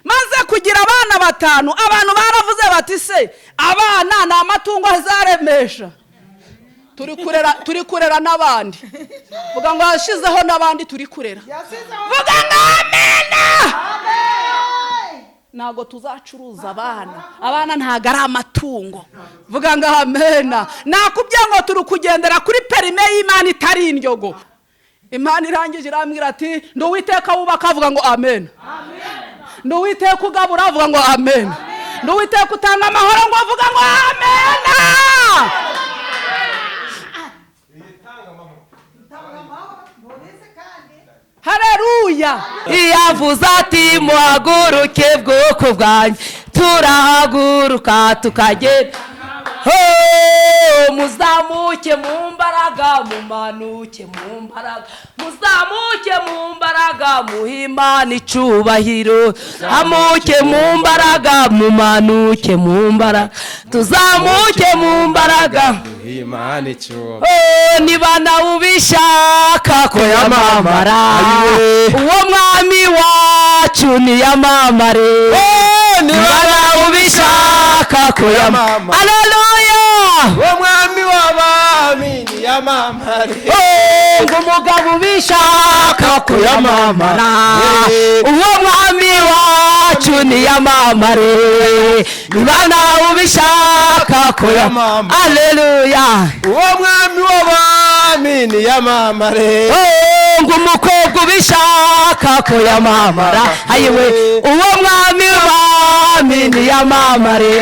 Maze kugira abana batanu, abantu baravuze bati: "Se abana ni amatungo azaremesha?" Turi kurera, turi kurera n'abandi. Vuga ngo yashyizeho n'abandi turi kurera. Vuga ngo amena. Ntabwo tuzacuruza abana. Abana ntabwo ari amatungo. Vuga ngo amena. Nakubwiye ngo turi kugendera kuri perime y'Imana itari indyogo. Imana irangije irambwira ati: "Ndi Uwiteka wubaka." Avuga ngo amen. "Ndi Uwiteka ugabura." Avuga ngo amen. "Ndi Uwiteka utanga amahoro." Ngo avuga ngo amena. Hareruya. Yavuze ati: "Muhaguruke bwoko bwanjye." Turahaguruka tukagenda. Ho, muzamuke mu mbaraga, mumanuke mu mbaraga, muzamuke mu mbaraga, muhe Imana icubahiro. Hamuke mu mbaraga, mumanuke mu mbaraga, tuzamuke mu mbaraga. Imana icyubahiro. Oh, niba nawe ubishaka ko yamamara, uwo mwami wacu niyamamare. Niba nawe ubishaka ko yamamara, aleluya. Uwo mwami w'abami niyamamare. Oh, ngo umugabo ubishaka ko yamamara, uwo mwami wacu niyamamare. Niba nawe ubishaka ko yamamara, aleluya. Uwo mwami w'abami niyamamare. Oh, ngo umukobwa ubishaka ko yamamara, ayiwe, uwo mwami w'abami niyamamare.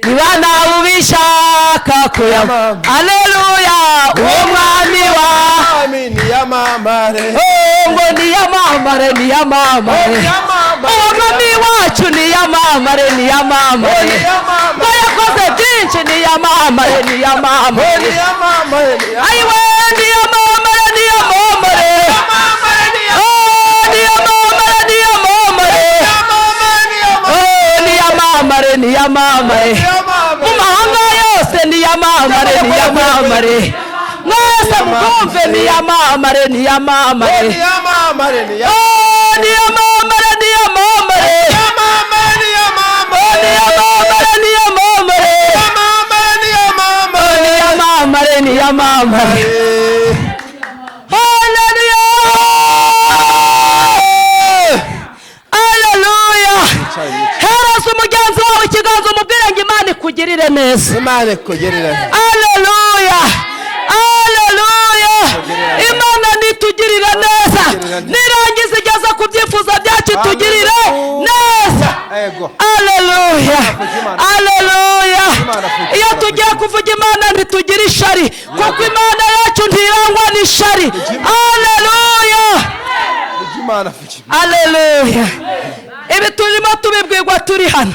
Niba nawe ubishaka ko yamamara, aleluya, uwo mwami wa Mwami niyamamare. Oh, ngo niyamamare, niyamamare. Uwo mwami wacu niyamamare, niyamamare. Ngo yakoze byinshi, niyamamare, niyamamare. Niyamamare. Ayiwe, niyamamare, niyamamare. Oh, niyamamare, niyamamare. Oh, niyamamare, niyamamare mu mahanga yose, niyamamare, niyamamare. Mwese mubumve, niyamamare, niyamamare. Niyamamare. Oh, niyamamare, niyamamare. Oh, niyamamare, niyamamare. Oh, niyamamare, niyamamare. Haleluya, haleluya. Hereza umugenzi wawe ikiganza, umubwire ngo Imana ikugirire neza. Imana ikugirire. Aleluya, aleluya. Imana nitugirire neza, nirangiza igeze ku byifuzo byacu, itugirire neza. Ego. Aleluya, aleluya. Iyo tugiye kuvuga Imana ntitugira ishari, kuko Imana yacu ntirangwa n'ishari. Aleluya. Imana vuga. Aleluya. Ibi turimo tubibwirwa turi hano,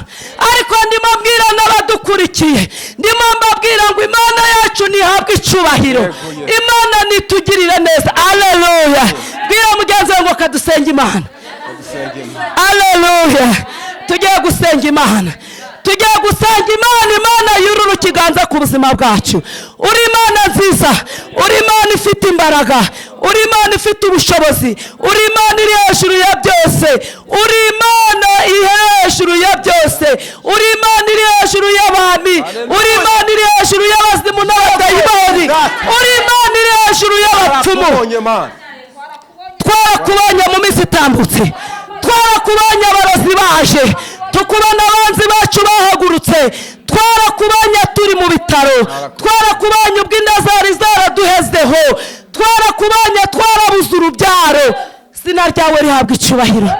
ariko ndimo mbwira n'abadukurikiye, ndimo mbabwira ngo Imana yacu ntihabwe icubahiro. Imana nitugirire neza. Aleluya. Bwira mugenzi wawe ngo kadusenga Imana. Aleluya. Tugiye gusenga Imana, tugiye gusenga Imana. Imana yurura ikiganza ku buzima bwacu. Uri Imana nziza, uri Imana ifite imbaraga, uri Imana ifite ubushobozi, uri Imana iri hejuru ya byose, uri Imana iri hejuru ya byose, uri Imana iri hejuru y'abami, uri Imana iri hejuru y'abazimu n'abadayimoni, uri Imana iri hejuru y'abapfumu. Tubonye Mana. Twarakubonye mu minsi itambutse, twarakubonye abarozi baje, tukubona abanzi bacu bahagurutse, twarakubonye turi mu bitaro, twarakubonye ubwo inda zari zaraduhezeho, twarakubonye twarabuze urubyaro. Izina ryawe rihabwa icyubahiro.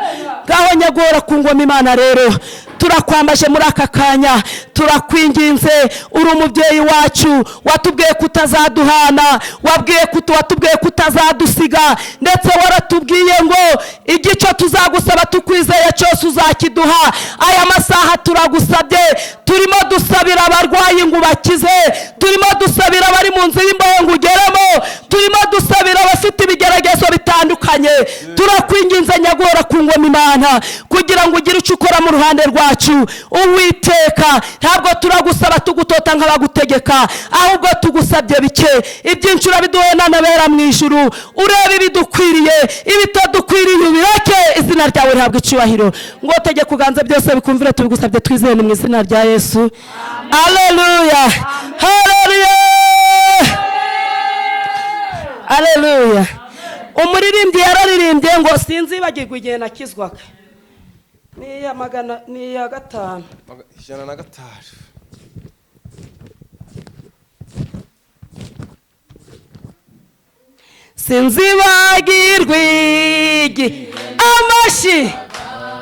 Ngaho nyagora ku ngoma Imana, rero turakwambaje muri aka kanya, turakwinginze. Uri umubyeyi wacu, watubwiye kutazaduhana, wabwiye watubwiye kutazadusiga, ndetse waratubwiye ngo igico tuzagusaba tukwizeye cyose uzakiduha. Aya masaha turagusabye, turimo dusabira abarwayi ngo ubakize, turimo dusabira abari mu nzu y'imbohe ngo ugeremo, turimo dusabira abafite ibigeragezo bitandukanye. Turakwinginze nyagora ku ngoma Imana, kugira ngo ugire icyo ukora mu ruhande rwacu. wacu. Uwiteka, ntabwo turagusaba tugutota nk'abagutegeka, ahubwo tugusabye bike, ibyinshi urabiduhe n'anabera mu ijuru. Urebe ibidukwiriye, ibitadukwiriye ubireke. Izina ryawe rihabwa icyubahiro. Ngo tegeka uganze byose bikumvire, tubigusabye twizeye, ni mu izina rya Yesu. Aleluya, haleluya, aleluya. Umuririmbyi yararirimbye ngo sinzibagirwa igihe nakizwaga. Ni iya magana, ni iya gatanu. 105. Sinzibagirwa igi amashyi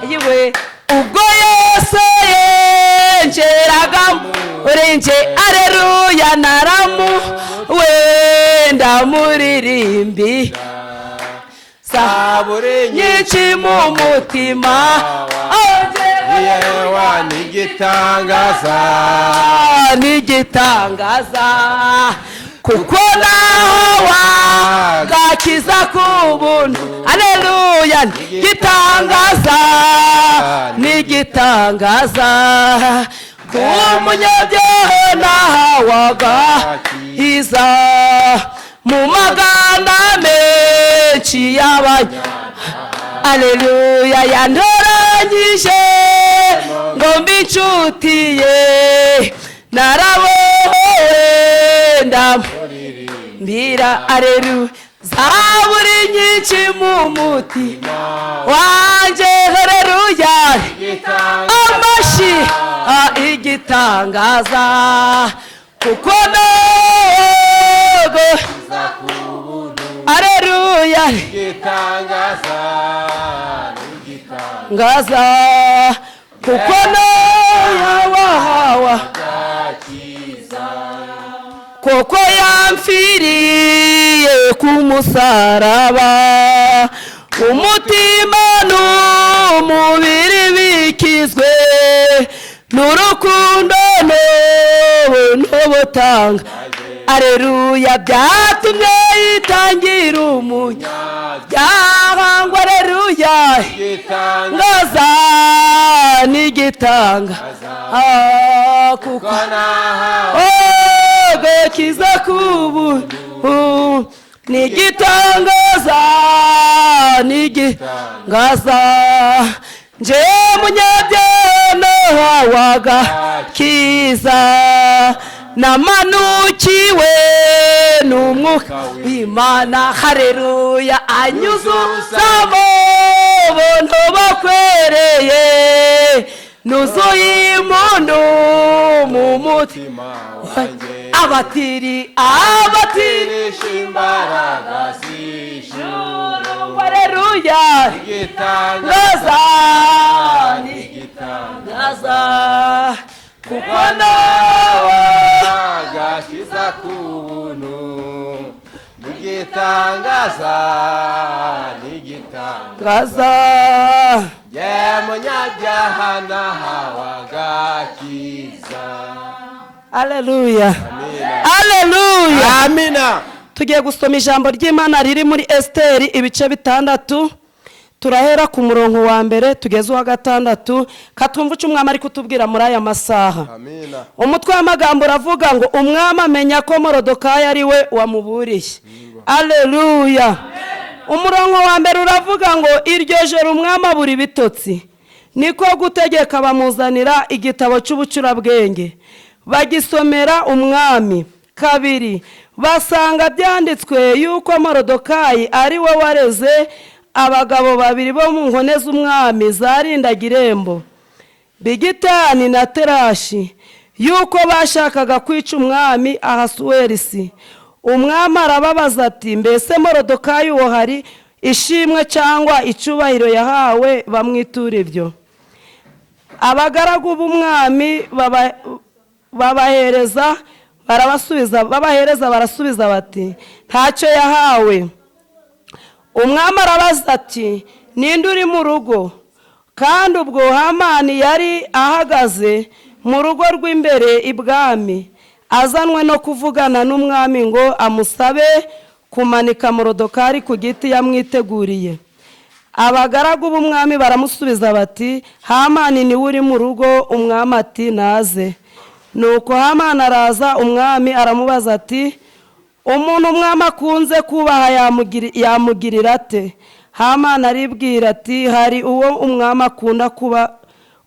yiwe ubwo Yesu yenjeraga urenje. Aleluya, naramu wenda muririmbi Zaburi nyinshi mu mutima. Yewe n'igitangaza, n'igitangaza, kuko nawe gakiza ku buntu. Aleluya, gitangaza, n'igitangaza ku munyabyaha nahawaga iza mu magana menshi y'abanya. Aleluya, yantoranyije ngo mbe inshuti ye, narabohowe ndamubwira. Aleluya, zaburi nyinshi mu mutima wanjye. Haleluya, amashyi, igitangaza, kuko nogo. Aleluya, igitangaza, n'igitangaza ngaza, kuko nawahawa koko yamfiriye ku musaraba, umutima n'umubiri bikizwe n'urukundo n'ubutanga. Aleluya, byatumye yitangira umunyabyaha. Aleluya, ngaza n'igitanga, kuko gakiza kubu n'igitangaza, n'igitangaza. Nje munyabyaha waga kiza, namanukiwe n'umwuka w'Imana. Haleluya, anyuzuzamo buntu bakwereye, nuzuye impundu mu mutima. Abatiri, abatiri imbaraga z'ijuru. Haleluya, igitangaza, ngaza, n'igitangaza, ngaza, kuko nawe gakiza ku buntu, n'igitangaza, n'igitangaza. Ngaza. Ye munyabyaha nahawe agakiza. Aleluya, aleluya. Amina. Tugiye gusoma ijambo ry'Imana riri muri Esiteri ibice 6, turahera ku murongo wa mbere tugeze uwa gatandatu, katwumva icyo umwami ari kutubwira muri aya masaha. Amina. Umutwe w'amagambo uravuga ngo umwami amenya ko Morodekayi ari we wamuburiye. Aleluya. Umurongo wa mbere uravuga ngo iryo joro umwami abura ibitotsi, niko gutegeka bamuzanira igitabo cy'ubucurabwenge, bagisomera umwami. Kabiri, basanga byanditswe yuko Morodekayi ari we wareze abagabo babiri bo mu nkone z'umwami zarindaga irembo, Bigitani na Terashi, yuko bashakaga kwica umwami Ahasuwerisi. Umwami arababaza ati mbese Morodekayi uwo hari ishimwe cyangwa icyubahiro yahawe bamwitura ibyo? Abagaragu b'umwami babahereza barabasubiza, babahereza barasubiza bati ntacyo yahawe. Umwami arabaza ati ninde uri mu rugo? Kandi ubwo Hamani yari ahagaze mu rugo rw'imbere ibwami, azanwe no kuvugana n'umwami ngo amusabe kumanika Morodekayi ku giti yamwiteguriye. Abagaragu b'umwami baramusubiza bati: "Hamani niwe uri mu rugo." Umwami ati: "Naze." Nuko Hamani araza. Umwami aramubaza ati: "Umuntu umwami akunze kubaha yamugirira ate?" Hamani aribwira ati: "Hari uwo umwami akunda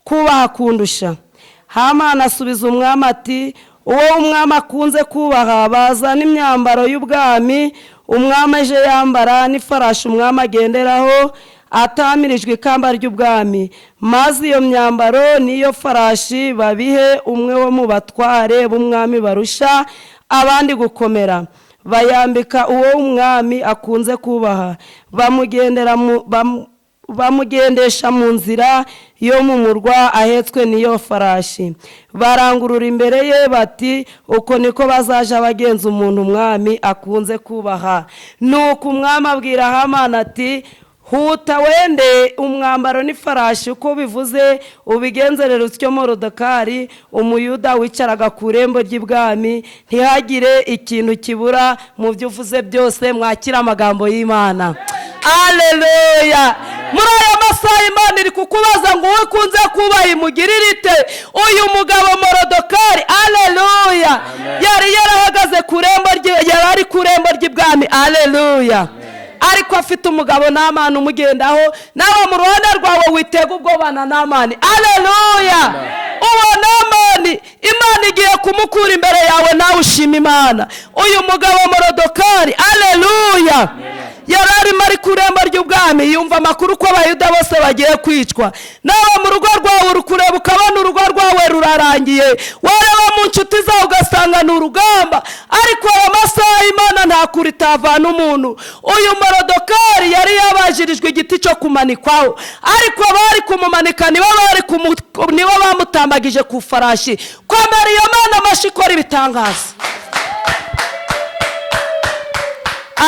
kubaha kundusha." Hamani asubiza umwami ati: "Uwo umwami akunze kubaha, bazana imyambaro y'ubwami umwami aje yambara, n'ifarashi umwami agenderaho atamirijwe ikamba ry'ubwami, maze iyo myambaro n'iyo farashi babihe umwe wo mu batware b'umwami barusha abandi gukomera." Bayambika uwo umwami akunze kubaha, bamugendesha mu nzira yo mu murwa ahetswe n'iyo farashi. Barangurura imbere ye bati: "Uko niko bazaja bagenza umuntu umwami akunze kubaha." Nuko umwami abwira Hamani ati: "Huta wende umwambaro n'ifarashi uko bivuze, ubigenzerere utyo Morodokari Umuyuda wicaraga ku irembo ry'ibwami. Ntihagire ikintu kibura mu byo uvuze byose." Mwakira amagambo y'Imana. Aleluya! Muri aya masaha Imana iri kukubaza ngo: "Wowe ukunze kubaha, imugirire ite?" Uyu mugabo Morodokari, aleluya, yari yarahagaze ku irembo, yari ari ku irembo ry'ibwami, aleluya, ariko afite umugabo n'Amani umugendaho. Nawe mu ruhande rwawe witega ubwoba na Namani, aleluya. Uwo Namani Imana igiye kumukura imbere yawe, nawe ushima Imana. Uyu mugabo Morodokari, aleluya, yari arimo ari ku irembo ry'ubwami, yumva amakuru ko Abayuda bose bagiye kwicwa. Nawe mu rugo rwawe uri kureba ukabona urugo rwawe rurarangiye, wareba mu nshuti zawe ugasanga ni urugamba, ariko aya masaha Imana nta kure itavana umuntu. Uyu Morodokari yari yabajirijwe igiti cyo kumanikwaho, ariko abari kumumanika nibo bamutambagije ku farashi. Komera iyo Mana amashyi ikora ibitangaza.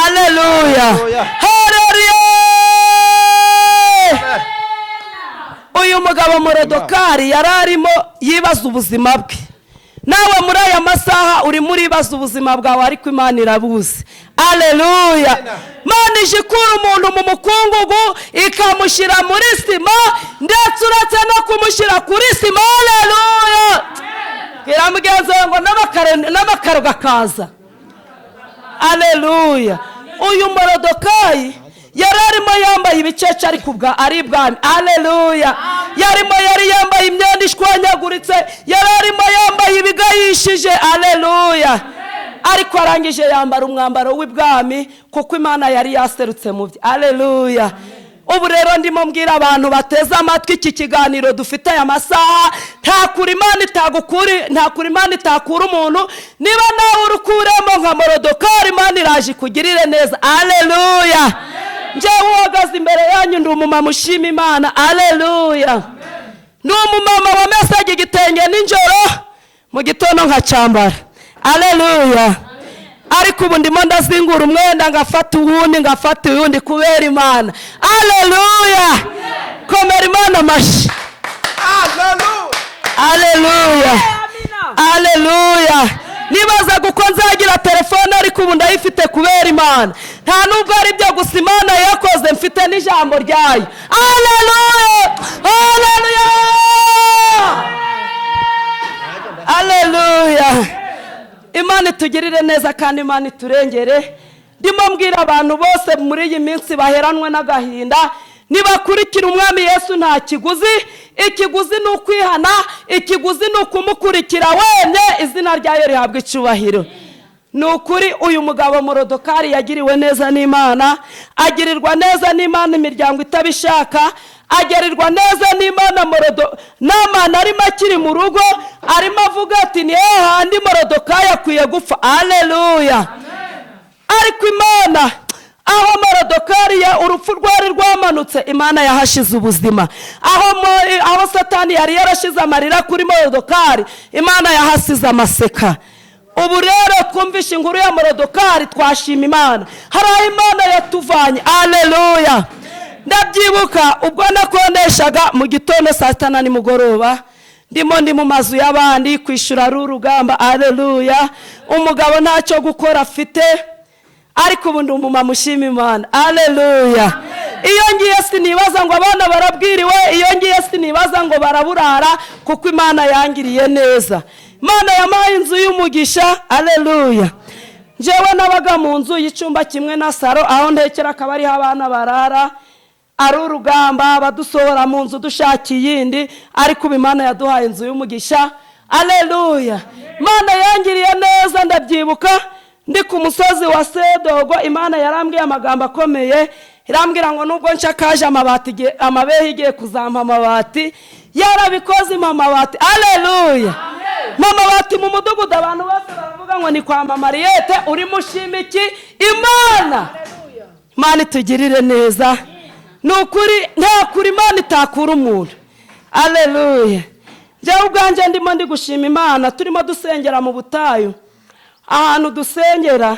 Aleluya, haleluya! Uyu mugabo Morodokari yari arimo yibaza ubuzima bwe. Nawe muri aya masaha urimo uribaza ubuzima bwawe, ariko Imana irabuzi. Aleluya! Imana ije ikura umuntu mu mukungugu ikamushyira muri sima, ndetse uretse no kumushyira kuri sima, aleluya, bwira mugenzi wawe ngo n'amakaro gakaza. Aleluya! Uyu Morodokari yari arimo yambaye ibicece, ariko ubwa ari ibwami, aleluya. Yarimo yari yambaye imyenda ishwanyaguritse, yari arimo yambaye ibigayishije, aleluya, ariko arangije yambara umwambaro w'ibwami kuko Imana yari yaserutse mu bye. Aleluya! Ubu rero ndimo mbwira abantu bateze amatwi iki kiganiro dufite aya masaha: nta kure Imana itagukura, nta kure Imana itakura umuntu. Niba nawe urukuremo nka Morodokari, Imana iraje ikugirire neza. Aleluya! Njyewe uhagaze imbere yanyu ndi umumama ushima Imana. Aleluya! Ni umumama wamesaga igitenge nijoro, mu gitondo nkacyambara. Aleluya! Ariko ubu ndimo ndazingura umwenda, ngafata uwundi, ngafata uwundi kubera Imana. Aleluya! Komera Imana amashyi. Aleluya, aleluya! Nibazaga uko nzagira telefone, ariko ubu ndayifite kubera Imana. Nta nubwo ari byo gusa Imana yakoze, mfite n'ijambo ryayo. Aleluya, aleluya, aleluya! Imana itugirire neza kandi Imana iturengere. Ndimo mbwira abantu bose muri iyi minsi baheranwe n'agahinda, nibakurikira Umwami Yesu nta kiguzi. Ikiguzi ni ukwihana, ikiguzi ni ukumukurikira wemye. Izina ryayo rihabwa icyubahiro. Ni ukuri uyu mugabo Morodokari yagiriwe neza n'Imana, agirirwa neza n'Imana imiryango itabishaka, agirirwa neza n'Imana. Namani arimo akiri mu rugo arimo avuga ati: "Ni hahandi Morodokari akwiye gupfa." Aleluya! Ariko Imana, aho Morodokari urupfu rwari rwamanutse, Imana yahashize ubuzima. Aho Satani yari yarashize amarira kuri Morodokari, Imana yahasize amaseka. Ubu rero twumvishe inkuru ya Morodokari, twashima Imana. Hari aho Imana yatuvanye. Aleluya! Ndabyibuka ubwo nakondeshaga mu gitondo, saa sita na nimugoroba, ndimo ndi mu mazu y'abandi, kwishyura ari urugamba. Aleluya! Umugabo ntacyo gukora afite, ariko ubu ndi umumama ushima Imana. Aleluya! Iyo ngiye sinibaza ngo abana barabwiriwe, iyo ngiye sinibaza ngo baraburara, kuko Imana yangiriye neza. Imana yampaye inzu y'umugisha. Aleluya. Njyewe nabaga mu nzu y'icyumba kimwe na saro, aho ntekera akaba ariho abana barara. Ari urugamba, badusohora mu nzu dushaka iyindi, ariko ubu Imana yaduhaye inzu y'umugisha. Aleluya. Imana yangiriye neza. Ndabyibuka ndi ku musozi wa Sedogo, Imana yarambwiye amagambo akomeye, irambwira ngo nubwo nshakaje amabati, amabehe igiye kuzampa amabati. Yarabikoze, impa amabati. Aleluya. Amabati mu mudugudu, abantu bose baravuga ngo ni kwa mama Mariyete. Urimo ushima iki? Imana. Imana itugirire neza. Ni ukuri, nta kure Imana itakura umuntu. Aleluya. Njyewe ubwanjye ndimo ndi gushima Imana. Turimo dusengera mu butayu, ahantu dusengera,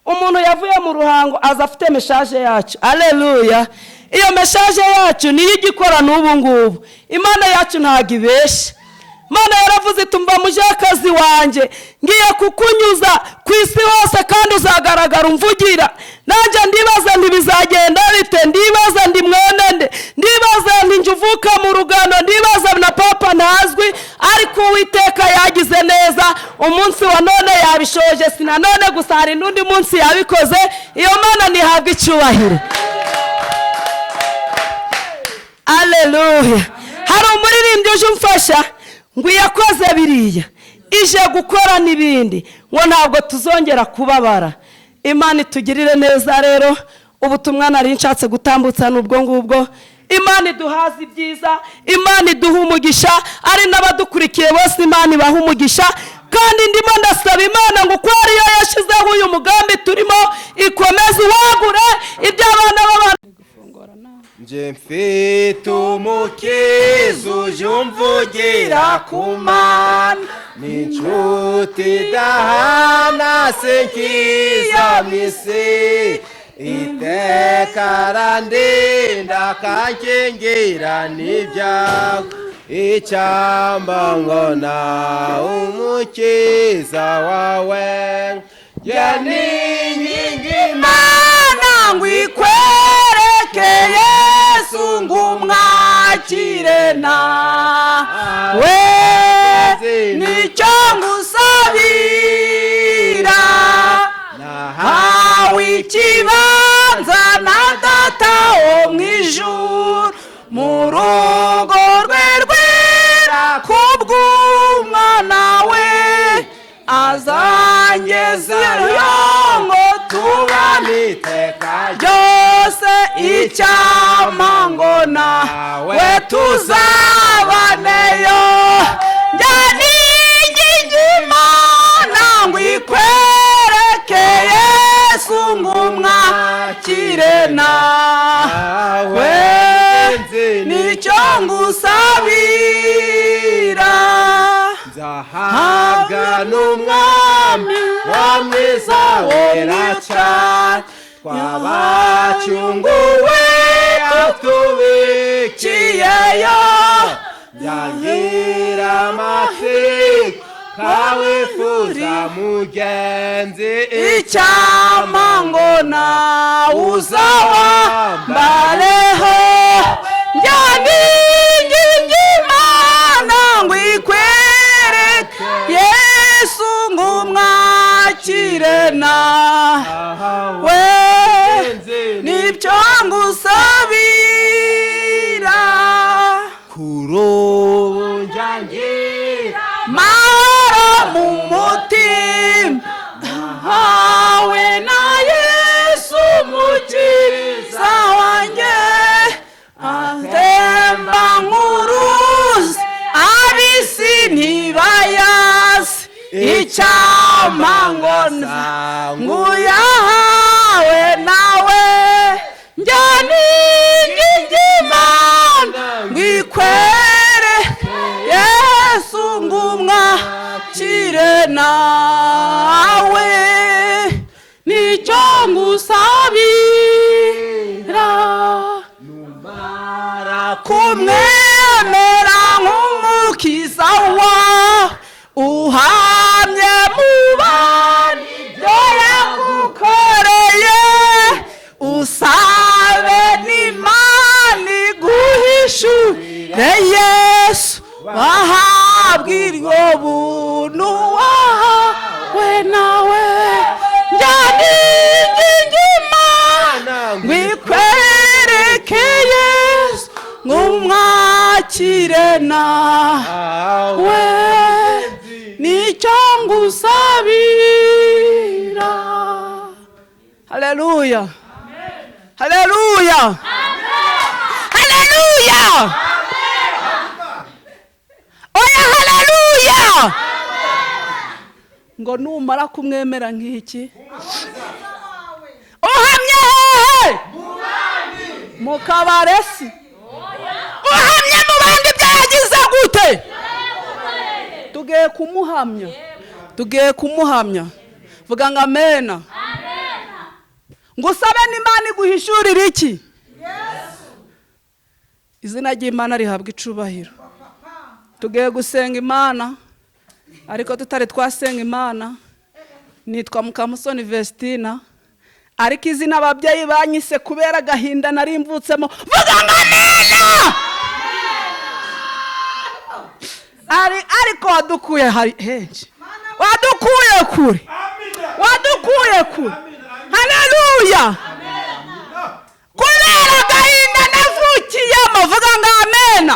umuntu yavuye mu Ruhango aza afite message yacu. Aleluya. Iyo message yacu niyo igikora n'ubu ngubu. Imana yacu ntabwo ibeshya. Imana yaravuze iti: "Mva mujakazi wanjye, ngiye kukunyuza ku isi hose kandi uzagaragara umvugira." Nanjye ndibaza ntibizagenda bite, ndibaza ndi mwene nde, ndibaza nti njye uvuka mu rugano, ndibaza na papa ntazwi, ariko Uwiteka yagize neza. Umunsi wa none yabishoje, si na none gusa, hari n'undi munsi yabikoze. Iyo Mana ntihabwa icyubahiro. Aleluya. Hari umuririmbyi uje umfasha ngo iyakoze biriya ije gukora n'ibindi, ngo ntabwo tuzongera kubabara. Imana itugirire neza. Rero ubutumwa nari nshatse gutambutsa ni ubwo ngubwo. Imana iduhaze ibyiza, Imana iduha umugisha, ari n'abadukurikiye bose Imana ibaha umugisha. Kandi ndimo ndasaba Imana ngo uko ariyo yashyizeho uyu mugambi turimo, ikomeze uwagure iby'abana b'abantu. Nje mfite Umukiza uje umvugira ku Mana, ni inshuti idahana, se nkiza mu isi, iteka arandinda akankingira n'ibyago. Icyampa nkabona Umukiza wawe, njye ninginga Imana ngo ikwereke Yesu, ngo umwakire nawe, nicyo ngusabira. Nahawe ikibanza na Data wo mu ijuru, mu rugo rwe rwera, kubw'umwana we azangezeyo ngo tubane iteka byose. Icyampa ngo nawe tuzabaneyo. Njya ninginga Imana ngo ikwereke Yesu, ngo umwakire nawe, nicyo ngusabira. Nzahabwa n'Umwami wa mwiza wera cyane, twabacunguwe atubikiyeyo. Kiyeyo. Byangira amatsiko kawifuza mugenzi. Icyampa ngo nawe uzawambareho. Njya ninginga Imana ngo ikwereke Yesu, ngo umwakire nawe, nibyo ngusabira. Kurunjangira Mahoro mu mutima hawe na Yesu Mukiza wanjye, atemba nk'uruzi, ab'isi ntibayazi. Icyampa ngo nguyahawe nawe. Njya ninginga Imana ngo ikwere Yesu, ngo umwakire nawe, nicyo ngusabira. Kumwemera nk'Umukiza wa uhamye mu bandi ibyo yagukoreye. Kubw'iryo buntu wahawe nawe, njyana Imana ngwikwereke Yesu, ngumwakire nawe, nicyo ngusabira. Haleluya, haleluya, haleluya! Oya, haleluya! Ngo numara kumwemera nk'iki, uhamye hehe? Mu kabaresi? Uhamye mu bandi byagize gute? Tugiye kumuhamya, tugiye kumuhamya. Vuga ngo amena. Ngo usabe n'Imana iguhishurire iki? Izina ry'Imana rihabwa icubahiro. Tugiye gusenga Imana, ariko tutari twasenga Imana, nitwa Mukamusoni Vestina, ariko izina ababyeyi banyise kubera agahinda nari mvutsemo. Vuga ngo amena. Ariko wadukuye hari henshi, wadukuye kure, wadukuye kure. Haleluya! Kubera agahinda navukiyemo. Vuga ngo amena.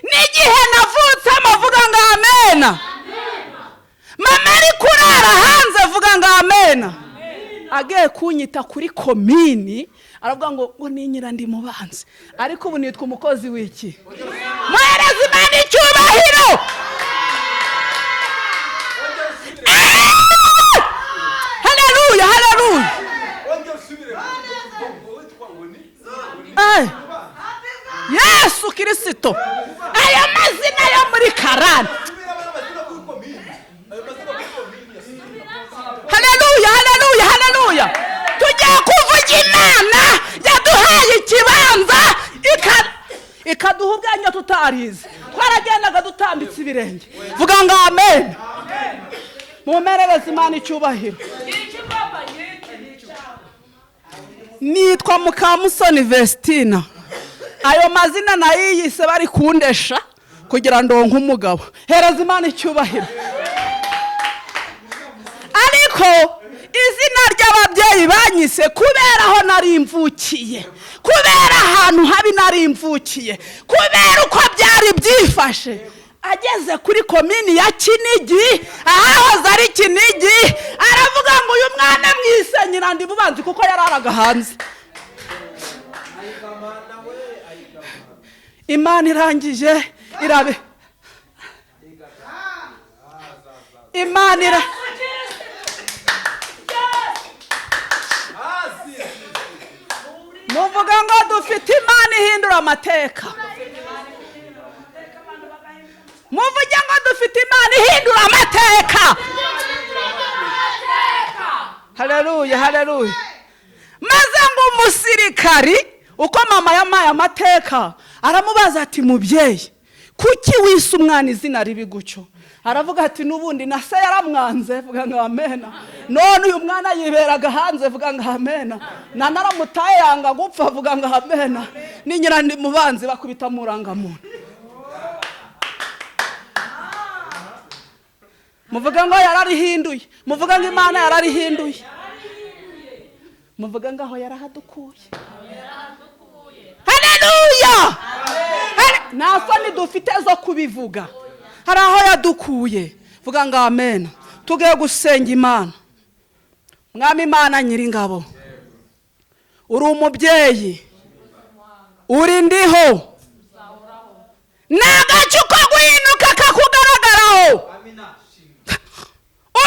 N'igihe navutsemo. Vuga ngo amena. Mama ari kurara hanze. Vuga ngo amena. Agiye kunyita kuri komini, aravuga ngo ni nyira ndi mubanzi, ariko ubu nitwa umukozi w'iki? Muhereza Imana icyubahiro. Haleluya, haleluya! Yesu Kirisito, aya mazina yo muri Karani. Haleluya, haleluya, haleluya! Tugiye kuvuga Imana yaduhaye ikibanza, ikaduha ubwenge tutarize, twaragendaga dutambitse ibirenge. Vuga ngo amen. Mumerereze Imana icyubahiro. Nitwa Mukamusoni Vestina. Ayo mazina nayiyise bari kundesha kugira ndonke umugabo. Hereza Imana icyubahiro. Ariko izina ry'ababyeyi banyise kubera aho nari mvukiye, kubera ahantu habi nari mvukiye, kubera uko byari byifashe, ageze kuri komini ya Kinigi, ahahoze ari Kinigi, aravuga ngo uyu mwana mwise nyina ndi bubanzi, kuko yararaga hanze. Imana irangije irabe, Imana ira muvuga ngo dufite Imana ihindura amateka. Muvuge ngo dufite Imana ihindura amateka. Haleluya, haleluya! Maze ngo umusirikari, uko mama yamaye amateka, aramubaza ati: "Mubyeyi, kuki wise umwana izina ribi gutyo?" Aravuga ati: "N'ubundi na se yaramwanze." Vuga ngo amena. "None uyu mwana yiberaga hanze." Vuga ngo amena. "Na naramutaye yanga gupfa." Vuga ngo amena. Ni nyira ndi mubanzi, bakubita murangamuntu. Muvuga ngo yararihinduye. Muvuga ngo Imana yararihinduye. Muvuga ngo aho yarahadukuye. Haleluya! Nta soni dufite zo kubivuga, hari aho yadukuye. Vuga ngo amen. Tugiye gusenga Imana. Mwami Imana nyiringabo, uri umubyeyi, uri ndiho, ni agace uko guhinduka kakugaragaraho.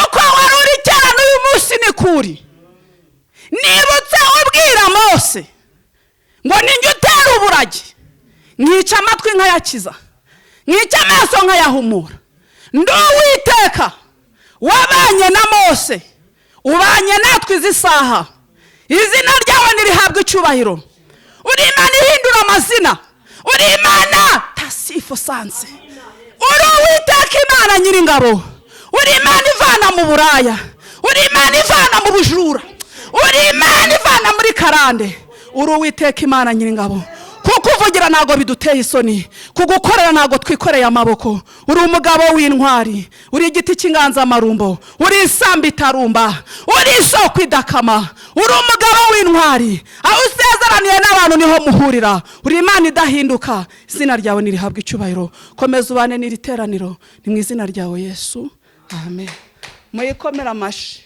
Uko wari uri kera n'uyu munsi ni kuri. Nibutse ubwira Mose ngo ninjye utera uburagi, nkica amatwi nkayakiza, nkica amaso nkayahumura. Ndi Uwiteka wabanye na Mose, ubanye natwe izi saha. Izina ryawe nirihabwa icyubahiro. Uri Imana ihindura amazina, uri Imana tasifu sanse, uri Uwiteka Imana nyiringabo, uri Imana ivana mu buraya, uri Imana ivana mu bujura, uri Imana ivana muri karande, uri Uwiteka Imana nyiringabo. Ku Kukuvugira ntabwo biduteye isoni, kugukorera ntabwo twikoreye amaboko. Uri umugabo w'intwari, uri igiti cy'inganzamarumbo, uri isambu itarumba, uri isoko idakama, uri umugabo w'intwari. Aho usezeraniye n'abantu niho muhurira. Uri Imana idahinduka, izina ryawe nirihabwe icyubahiro. Komeza ubane n'iri teraniro, ni mu izina ryawe Yesu, amen. Muyikomere amashyi.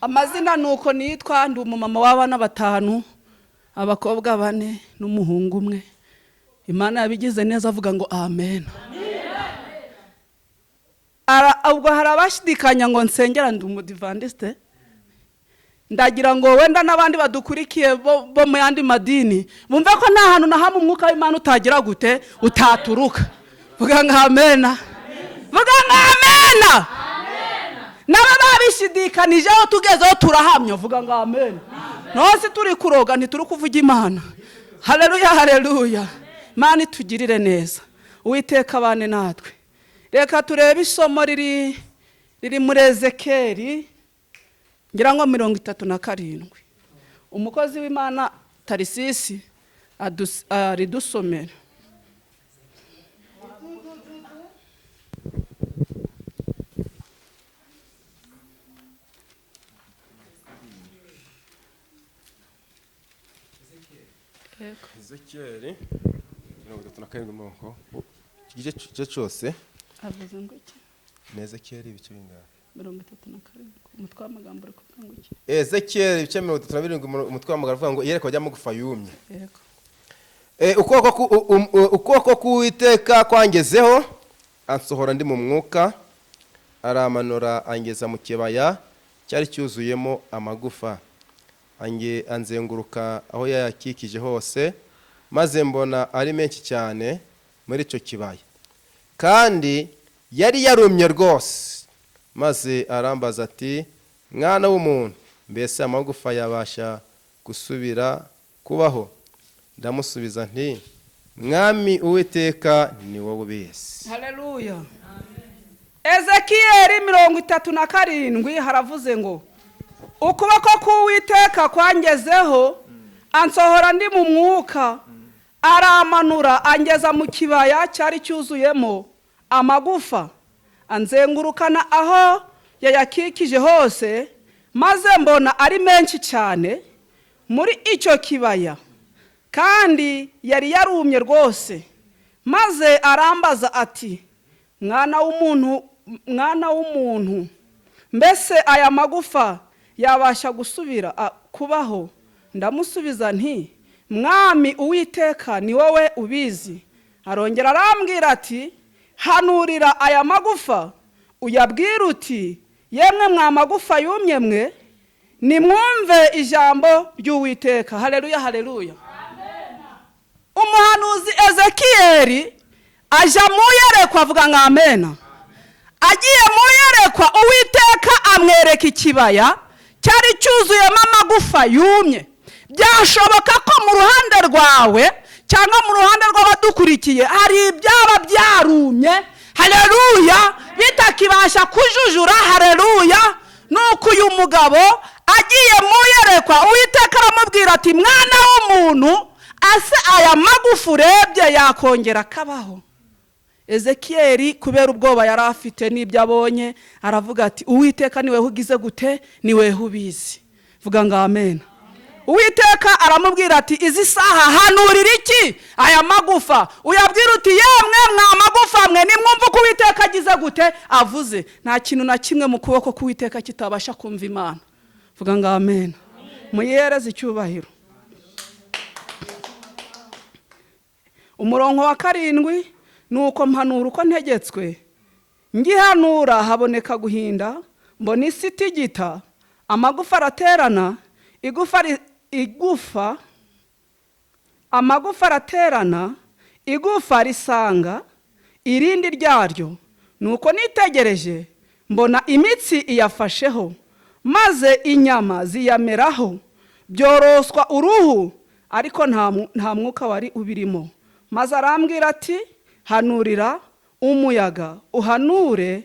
Amazina ni uko nitwa, ndi umumama w'abana 5, abakobwa 4 n'umuhungu 1. Imana yabigize neza, avuga ngo amen. Ubwo hari abashidikanya ngo nsengera ndi umudivandiste, ndagira ngo wenda n'abandi badukurikiye bo mu yandi madini bumve ko nta hantu na hamwe umwuka w'Imana utagira gute, utaturuka. Vuga ngo amena, vuga ngo amena. Nabo babishidikanijeho tugezeho turahamya, vuga ngo amen. Nose turi kuroga ntituri kuvuga Imana. Haleluya, haleluya. Imana itugirire neza, Uwiteka abane natwe. Reka turebe isomo riri muri Ezekeri ngira ngo 37. Umukozi w'Imana Tarisisi aridusomera. Ezekeri 37 umurongo igice cyose avuze ngo iki? Ni Ezekeri ibice bingahe? 37. Umutwe w'amagambo uri kuvuga ngo iki? Ezekeri ibice 37, umutwe w'amagambo uvuga ngo iyerekwa ry'amagufa yumye. Yego. Ukuboko k'Uwiteka kwangezeho, ansohora ndi mu mwuka, aramanura angeza mu kibaya cyari cyuzuyemo amagufa, anzenguruka aho yayakikije hose, maze mbona ari menshi cyane muri icyo kibaya, kandi yari yarumye rwose. Maze arambaza ati, mwana w'umuntu, mbese amagufa yabasha gusubira kubaho? Ndamusubiza nti, Mwami Uwiteka, ni wowe ubizi. Haleluya. Ezekiyeli 37 haravuze ngo ukuboko k'Uwiteka kwangezeho, ansohora ndi mu mwuka, aramanura angeza mu kibaya cyari cyuzuyemo amagufa, anzengurukana aho yayakikije hose, maze mbona ari menshi cyane muri icyo kibaya, kandi yari yarumye rwose. Maze arambaza ati, mwana w'umuntu, mbese aya magufa yabasha gusubira kubaho? Ndamusubiza nti, Mwami Uwiteka, ni wowe ubizi. Arongera arambwira ati, hanurira aya magufa uyabwira uti, yemwe mwa magufa yumye mwe, nimwumve ijambo ry'Uwiteka. Haleluya, haleluya. Umuhanuzi Ezekiyeli aja mu yerekwa, avuga ngo amena. Agiye mu yerekwa, Uwiteka amwereka ikibaya cyari cyuzuyemo amagufa yumye. Byashoboka ko mu ruhande rwawe cyangwa mu ruhande rw'abadukurikiye hari ibyaba byarumye, haleluya, bitakibasha kujujura, haleluya. Nuko uyu mugabo agiye mu yerekwa, Uwiteka aramubwira ati, mwana w'umuntu, ase aya magufa urebye yakongera akabaho? Ezekiyeli kubera ubwoba yari afite n'ibyo abonye, aravuga ati, Uwiteka ni weho ugize gute, ni weho ubizi. Vuga ngo amen. Uwiteka aramubwira ati, izi saha hanurira iki aya magufa, uyabwira uti, yemwe mwa magufa mwe, nimwumve uko Uwiteka agize gute avuze. Nta kintu na kimwe mu kuboko k'Uwiteka kitabasha kumva Imana. Vuga ngo amen. Muyihereze icyubahiro. Umurongo wa 7, nuko mpanura uko ntegetswe, ngihanura haboneka guhinda, mbona isi itigita, amagufa araterana, amagufa araterana, igufa risanga irindi ryaryo. Nuko nitegereje mbona imitsi iyafasheho, maze inyama ziyameraho, byoroswa uruhu, ariko nta mwuka wari ubirimo. Maze arambwira ati, hanurira umuyaga, uhanure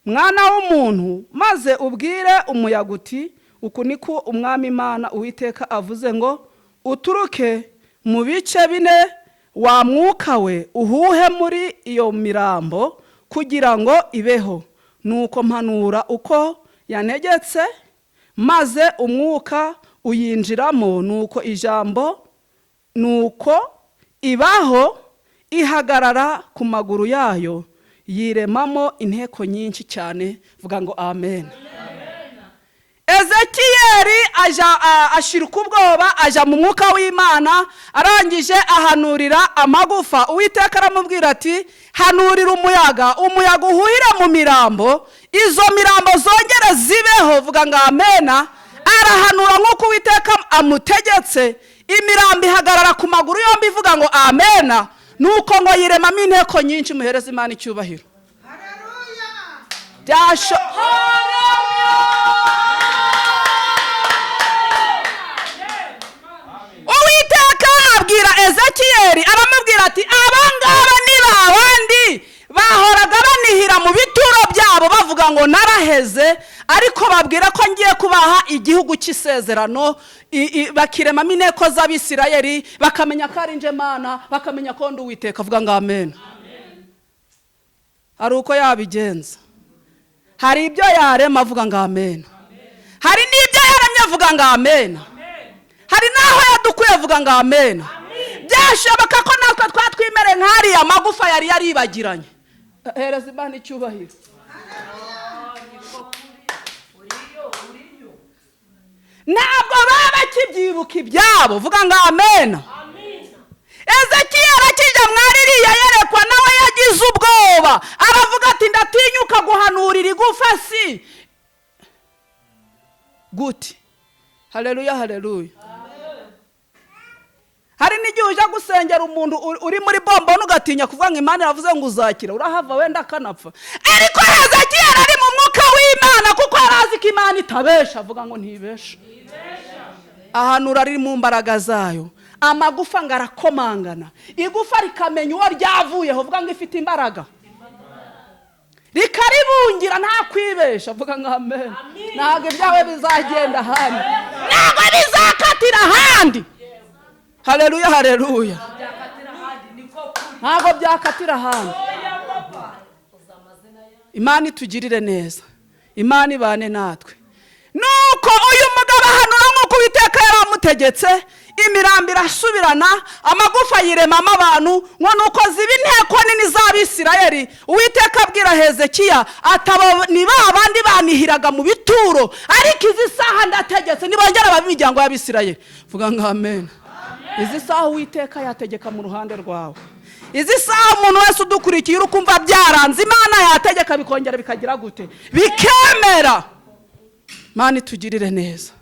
mwana w'umuntu, maze ubwire umuyaga uti, Uku niko Umwami Imana Uwiteka avuze ngo: "Uturuke mu bice bine, wa mwuka we, uhuhe muri iyo mirambo kugira ngo ibeho." Nuko mpanura uko yantegetse, maze umwuka uyinjiramo, nuko ijambo, nuko ibaho, ihagarara ku maguru yayo, yiremamo inteko nyinshi cyane. Vuga ngo amen. Ezekiyeli aja ashirika ubwoba, aja mu mwuka w'Imana, arangije ahanurira amagufa. Uwiteka aramubwira ati: "Hanurira umuyaga, umuyaga uhuhire mu mirambo, izo mirambo zongere zibeho." Vuga ngo amena. Arahanura nk'uko Uwiteka amutegetse, imirambo ihagarara ku maguru yombi. Ivuga ngo amena. Nuko ngo yiremamo inteko nyinshi. Muhereza Imana icyubahiro. Byasho Uwiteka abwira Ezekiyeli, aramubwira ati: "Abangaba ni babandi bahoraga banihira mu bituro byabo, bavuga ngo naraheze, ariko babwira ko ngiye kubaha igihugu cy'isezerano, bakiremamo inteko z'Abisirayeli, bakamenya ko ari nje Mana, bakamenya ko ndi Uwiteka." Avuga ngo amen. Hari uko yabigenza, hari ibyo yarema. Avuga ngo amen. Hari n'ibyo yaremye. Avuga ngo amen. Hari n'aho yadukuye. Avuga ngo amen. Byashoboka ko natwe twatwimere nk'ariya magufa yari yaribagiranye. Hereza Imana icyubahiro. Ntabwo baba bakibyibuka ibyabo. Vuga ngo amen. Ezekiyeli akijya mwaririya yerekwa, nawe yagize ubwoba, aravuga ati: "Ndatinyuka guhanurira igufa si gute?" Haleluya, haleluya. Hari n'igihe ujya gusengera umuntu uri muri bomboni, ugatinya kuvuga ngo Imana iravuze ngo uzakira, urahava wenda akanapfa. Ariko Hezekiyeli ari mu mwuka w'Imana, kuko yari azi ko Imana itabesha. Avuga ngo ntibesha. Ahanura ari mu mbaraga zayo, amagufa ngo arakomangana, igufa rikamenya uwo ryavuyeho. Vuga ngo ifite imbaraga, rikaribungira, nta kwibesha. Vuga ngo amen. Ntabwo ibyawe bizagenda ahandi, ntabwo bizakatira ahandi. Haleluya, haleluya. Ntabwo byakatira ahandi. Imana itugirire neza, Imana ibane natwe. Nuko uyu mugabo ahanura nk'uko Uwiteka yari amutegetse, imirambo irasubirana, amagufa yiremamo abantu, ngo nuko ziba inteko nini z'Abisirayeli. Uwiteka abwira Hezekiya ati: "Abo ni ba bandi banihiraga mu bituro, ariko izi saha ndategetse nibongera babe imiryango y'Abisirayeli." Vuga ngo amen. Izi saha Uwiteka yategeka mu ruhande rwawe. Izi saha umuntu wese udukurikiye uri kumva byaranze, Imana yategeka bikongera bikagira gute? Bikemera. Imana itugirire neza.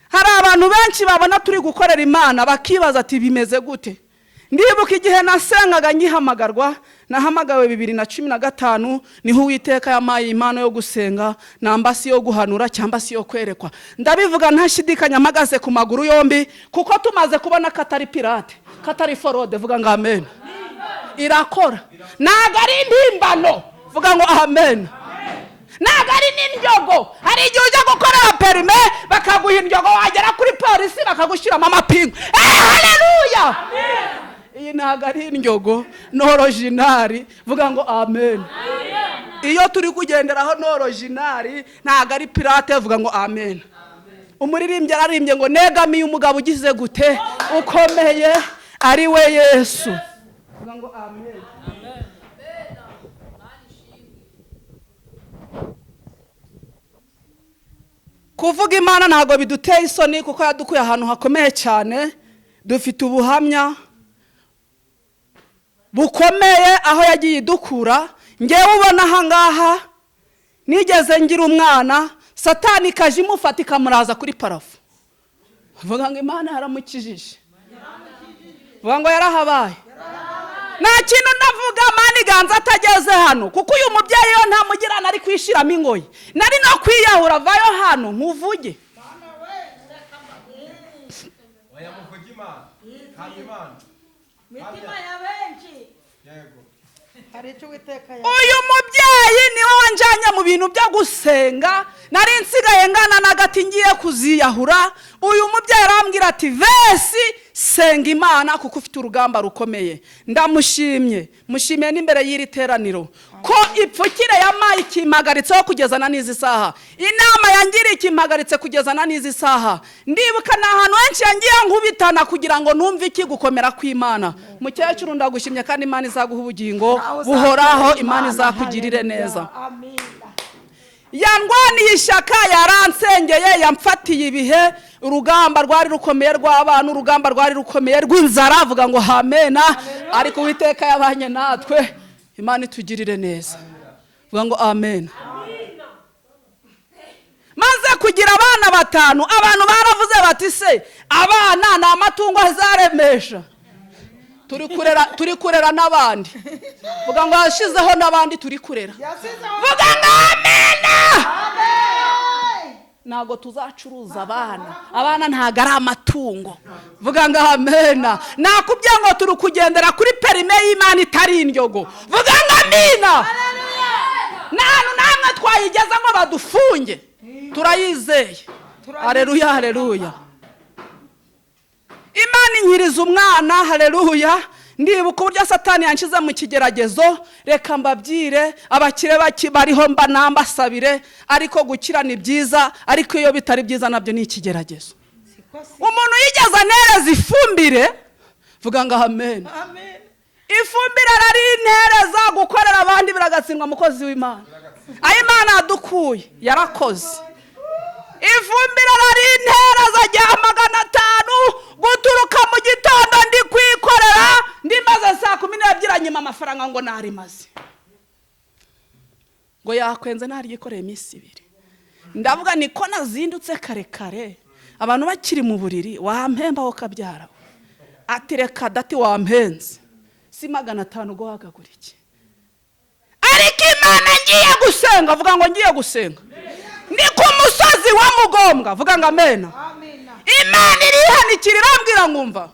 Hari abantu benshi babona turi gukorera Imana bakibaza ati: "Bimeze gute?" Ndibuka igihe nasengaga nkihamagarwa, nahamagawe 2015, niho Uwiteka yampaye impano yo gusenga, namba si yo guhanura cyangwa si yo kwerekwa. Ndabivuga ntashidikanya, mpagaze ku maguru yombi, kuko tumaze kubona ko atari pirate, ko atari fraude. Vuga ngo amen. Irakora, ntabwo ari impimbano. Vuga ngo amen. Ntabwo ari n'indyogo. Hari igihe ujya gukorera permis bakaguha indyogo, wagera kuri polisi bakagushyiramo amapingu. Haleluya! Iyi ntabwo ari indyogo, ni original. Vuga ngo amen. Iyo turi kugenderaho ni original, ntabwo ari pirate. Vuga ngo amen. Umuririmbyi ararimbye ngo: "Negamiye umugabo ugize gute? Ukomeye, ari we Yesu." Vuga ngo amen. Kuvuga Imana ntabwo biduteye isoni, kuko yadukuye ahantu hakomeye cyane. Dufite ubuhamya bukomeye aho yagiye idukura. Ngewe ubona ahangaha, nigeze ngira umwana, Satani ikaje imufata ikamuraza kuri plafond. Vuga ngo Imana yaramukijije. Vuga ngo yarahabaye. Nta kintu ndavuga Maniganza atageze hano, kuko uyu mubyeyi yo ntamugirana, ari kwishiramo ingoyi, nari no kwiyahura. Vayo hano nkuvuge. Oya, muvuge Imana, hamya Imana. Mitima ya benshi. Yego. Hari icyo Uwiteka Uyu mubyeyi niwe wanjyanye mu bintu byo gusenga. Nari nsigaye ngana n'agati, ngiye kuziyahura. Uyu mubyeyi arambwira ati: "Vesi, senga Imana kuko ufite urugamba rukomeye." Ndamushimye, mushimiye n'imbere y'iri teraniro ko ipfukire yamaye ikimpagaritseho kugeza na n'izi saha, inama yangiriye ikimpagaritse kugeza na n'izi saha. Ndibuka ni ahantu henshi yangiye nkubitana kugira ngo numve iki gukomera kw'Imana. Mukecuru, ndagushimye kandi Imana izaguha ubugingo buhoraho, Imana izakugirire neza. Amina. Yandwaniye ishyaka, yaransengeye, yamfatiye ibihe. Urugamba rwari rukomeye rw'abana, urugamba rwari rukomeye rw'inzara, avuga ngo hamena. Ariko Uwiteka yabanye natwe, Imana itugirire neza, vuga ngo amen. Maze kugira abana batanu, abantu baravuze bati: "Se abana ni amatungo azaremesha?" Turi kurera, turi kurera n'abandi. Vuga ngo yashyizeho n'abandi turi kurera. Yasizeho. Vuga ngo amena. Amen. Ntabwo tuzacuruza abana, abana ntabwo ari amatungo. Vuga ngo amena. Nakubwiye ngo turi kugendera kuri perime y'Imana itari indyogo. Vuga ngo amina. Nta hantu namwe twayigeza ngo badufunge, turayizeye. Hareruya, hareruya. Imana inkiriza umwana, hareruya. Ndibuka uburyo Satani yanshyize mu kigeragezo. Reka mbabyire, abakire bariho mba nambasabire, ariko gukira ni byiza, ariko iyo bitari byiza nabyo ni ikigeragezo. Siko si. Umuntu yigeze anereza ifumbire, vuga ngo amen. Amen. Ifumbire ararintereza, gukorera abandi biragatsindwa. Mukozi w'Imana, aho Imana yadukuye yarakoze. Ifumbire ararintereza rya 500, guturuka mu gitondo ndi kwikorera, ndimaze saa 12 anyima amafaranga ngo narimaze, ngo yakwenze naryikoreye iminsi 2. Ndavuga niko nazindutse kare kare abantu bakiri mu buriri, wampemba wo kabyara? Ati: "Reka dati, wampenze, si 500 ngo wagagura iki?" Ariko Imana, ngiye gusenga, vuga ngo ngiye gusenga, ni ku musozi wa Mugombwa, vuga ngo amena. Amina. Imana irihanikira, irambwira ngumva.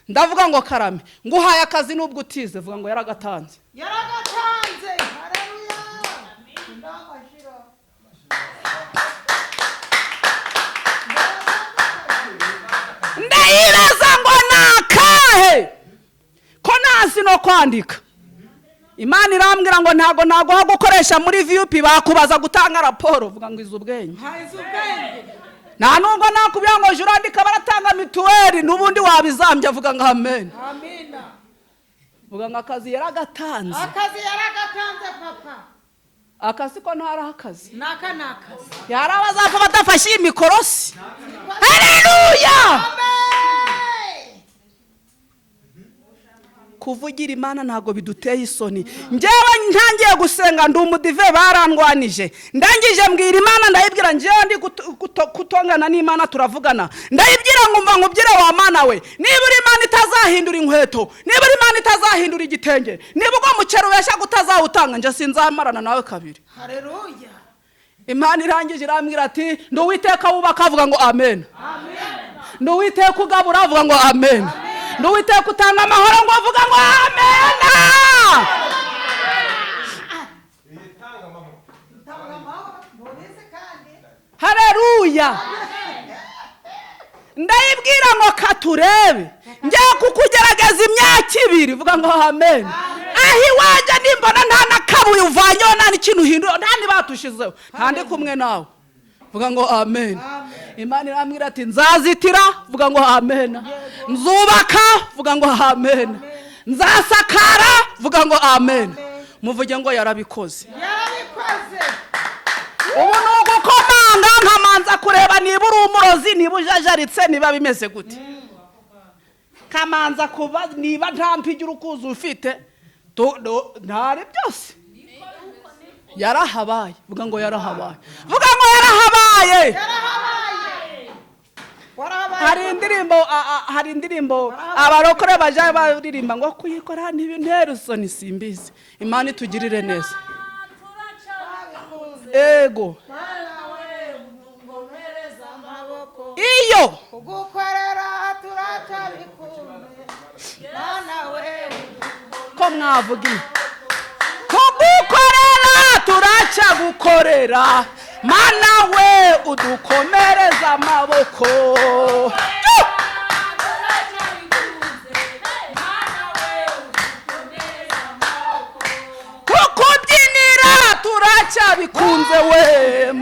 Ndavuga ngo: "Karame, nguhaye akazi nubwo utize." Vuga ngo yaragatanze. Yaragatanze, haleluya. Ndamashira. Ndayibaza ngo ni akahe ko ntazi no kwandika? Imana irambwira ngo ntabwo naguha gukoresha muri VUP, bakubaza gutanga raporo. Vuga ngo izi ubwenge. Hayize ubwenge. Nta nubwo nakubwira ngo jya urandika, baratanga mituweli n'ubundi wabizambye. Avuga ngo amen. Amina. Vuga ngo akazi yaragatanze. Akazi yaragatanze, papa. Akazi ko ntari akazi. Naka ni akazi. Yari abazapfa badafashe iyi mikorosi, hareruya. Amen. Kuvugira Imana ntabwo biduteye isoni. Njyewe ntangiye gusenga ndi umudive, barandwanije. Ndangije mbwira Imana, ndayibwira, njyewe ndi kutongana n'Imana, turavugana. Ndayibwira ngo: "Mva nkubwire wa Mana we, niba uri Imana itazahindura inkweto, niba uri Imana itazahindura igitenge, niba ubwo muceri ubeshya utazawutanga, njye sinzamarana nawe kabiri." Haleluya. Imana irangije irambwira ati: "Ndi Uwiteka wubaka." Avuga ngo amen. "Ndi Uwiteka ugabura." Avuga ngo amen. "Ndi Uwiteka utanga amahoro." Ngo avuga ngo amen. Tanga amahoro ntubizi kandi. Hareruya. Ndayibwira ngo: "Katurebe, njya kukugerageza imyaka 2." Vuga ngo amen. "Aho iwanjye nimbona nta n'akabuye uvanyeho, nta n'ikintu uhindura, nta n'ibatushizeho, nta ndi kumwe nawe." Vuga ngo amen. Imana irambwira ati: "Nzazitira." Vuga ngo amen. "Nzubaka." Vuga ngo amen. "Nzasakara." Vuga ngo amen. Muvuge ngo yarabikoze. Yarabikoze. Ubu ni ugukomanga nkamanza kureba niba uri umurozi, niba ujajaritse, niba bimeze gute, kamanza kuba niba nta mpigi urukuzi ufite. Ntari byose. Yarahabaye. Vuga ngo yarahabaye. Vuga ngo yarahabaye. Yarahabaye, warahabaye. Hari indirimbo abarokore bajya baririmba ngo kuyikora ntibintera isoni, simbizi. Imana itugirire neza. Ego. Mana we, ngomereza amaboko. Iyo Kugukorera turacyabikunze, Mana we. Ko mwavuga imwe. turacyagukorera, Mana we udukomereza amaboko. Kukubyinira turacyabikunze we,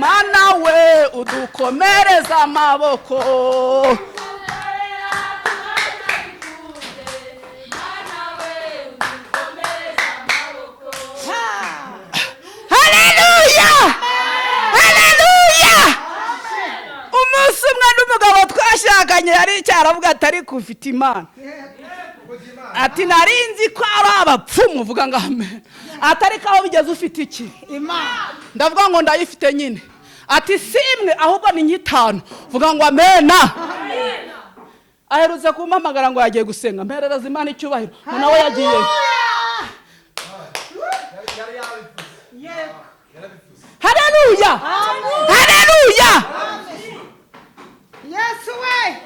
Mana we udukomereza amaboko. Haleluya, haleluya. Umunsi umwe n'umugabo twashakanye yari cyaravuga ati ariko ufite Imana, ati nari nzi ko ari abapfumu, uvuga ngo amen, ati ariko aho bigeze ufite iki? Imana. Ndavuga ngo ndayifite nyine. Ati si imwe ahubwo ni nk'itanu, vuga ngo amena. Aherutse kumpamagara ngo yagiye gusenga, mperereza Imana icyubahiro, ngo nawe yagiye. Haleluya, haleluya. Yesu we.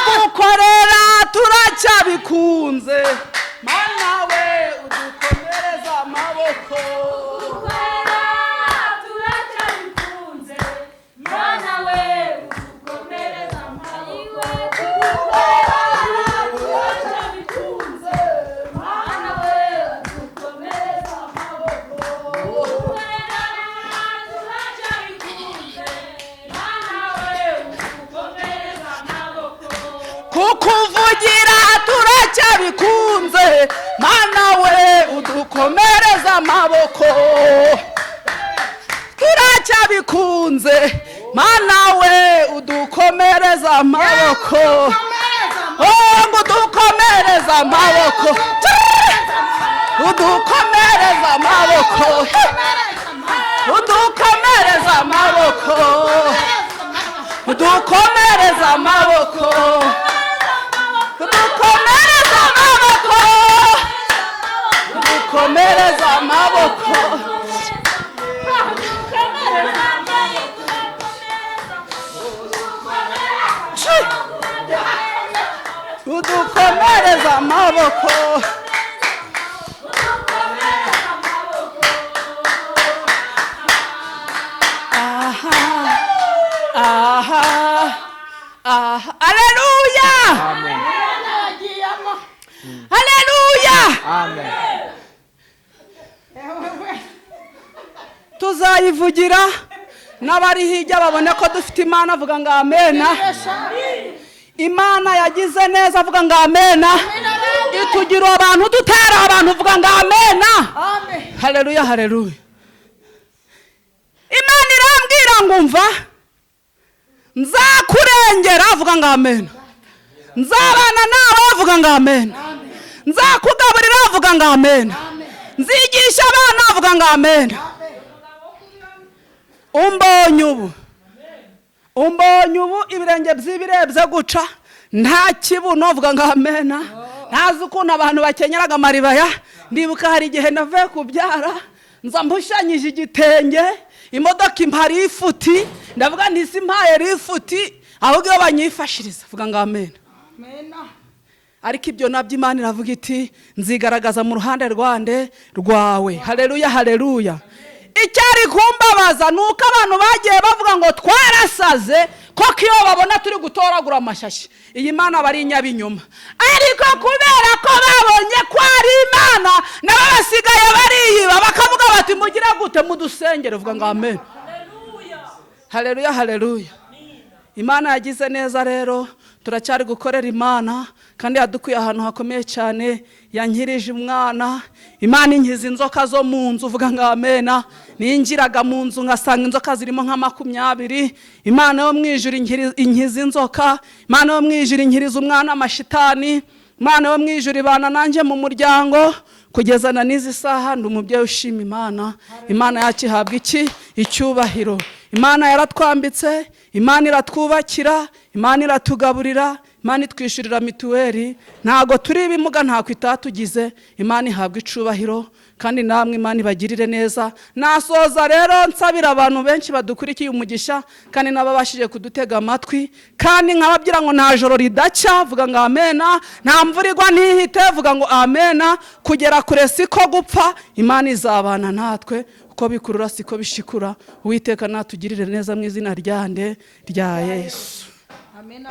Kugukorera turacyabikunze, Mana we udukomereza amaboko. Kukuvugira turacyabikunze, Mana we udukomereza amaboko. Turacyabikunze, Mana we udukomereza amaboko. Oh, ngo udukomereza amaboko, udukomereza amaboko, udukomereza amaboko, udukomereza amaboko, udukomereza amaboko, udukomereza amaboko. Udukomereza amaboko. Aha, aha, aha. Haleluya, haleluya. Tuzayivugira n'abari hirya babone ko dufite Imana, avuga ngo amena. Imana yagize neza, avuga ngo amena. Itugira abantu dutera abantu, uvuga ngo amena. Haleluya, haleluya. Imana irambwira ngo umva, nzakurengera, avuga ngo amena. Nzabana nawe, avuga ngo amena. Nzakugaburira, avuga ngo amena. Nzigisha abana, avuga ngo amena. Umbonye ubu, umbonye ubu, ibirenge by'ibirebye guca nta kibuno, uvuga ngo amena. Ntazi ukuntu abantu bakenyeraga amaribaya. Ndibuka hari igihe navuye kubyara, nza mpushanyije igitenge, imodoka impa rifuti, ndavuga nti si mpaye rifuti ahubwo iyo banyifashiriza, vuga ngo amena. Ariko ibyo nabyo Imana iravuga iti nzigaragaza mu ruhande rwande rwawe. Haleluya, haleluya. Icyari kumbabaza ni uko abantu bagiye bavuga ngo twarasaze, koko iyo babona turi gutoragura amashashi, iyi Mana bari inyabinyoma. Ariko kubera ko babonye ko ari Imana, nabo basigaye bariyiba, bakavuga bati mugira gute mudusengere, uvuga ngo amen. Haleluya, haleluya. Imana yagize neza rero, turacyari gukorera Imana kandi yadukuye ahantu hakomeye cyane. Yankirije umwana, Imana inkiza inzoka zo mu nzu, uvuga ngo amena. Ninjiraga mu nzu ngasanga inzoka zirimo nka 20. Imana yo mu ijuru inkiza inzoka, Imana yo mu ijuru inkiriza umwana amashitani, Imana yo mu ijuru ibana nanjye mu muryango kugeza na n'izi saha. Ndi umubyeyi ushima Imana. Imana yacu ihabwa iki? Icyubahiro. Imana yaratwambitse, Imana iratwubakira, Imana iratugaburira, Imana itwishyurira mituweli, ntabwo turi ibimuga, ntako itatugize. Imana ihabwa icubahiro, kandi namwe Imana ibagirire neza. Nasoza rero nsabira abantu benshi badukurikiye umugisha, kandi n'ababashije kudutega amatwi, kandi nkababwira ngo nta joro ridacya, vuga ngo amena. Nta mvura igwa ntihite, vuga ngo amena. Kugera kure siko gupfa, Imana izabana natwe. Uko bikurura siko bishikura. Uwiteka natugirire neza mu izina rya nde? Rya Yesu. Amena.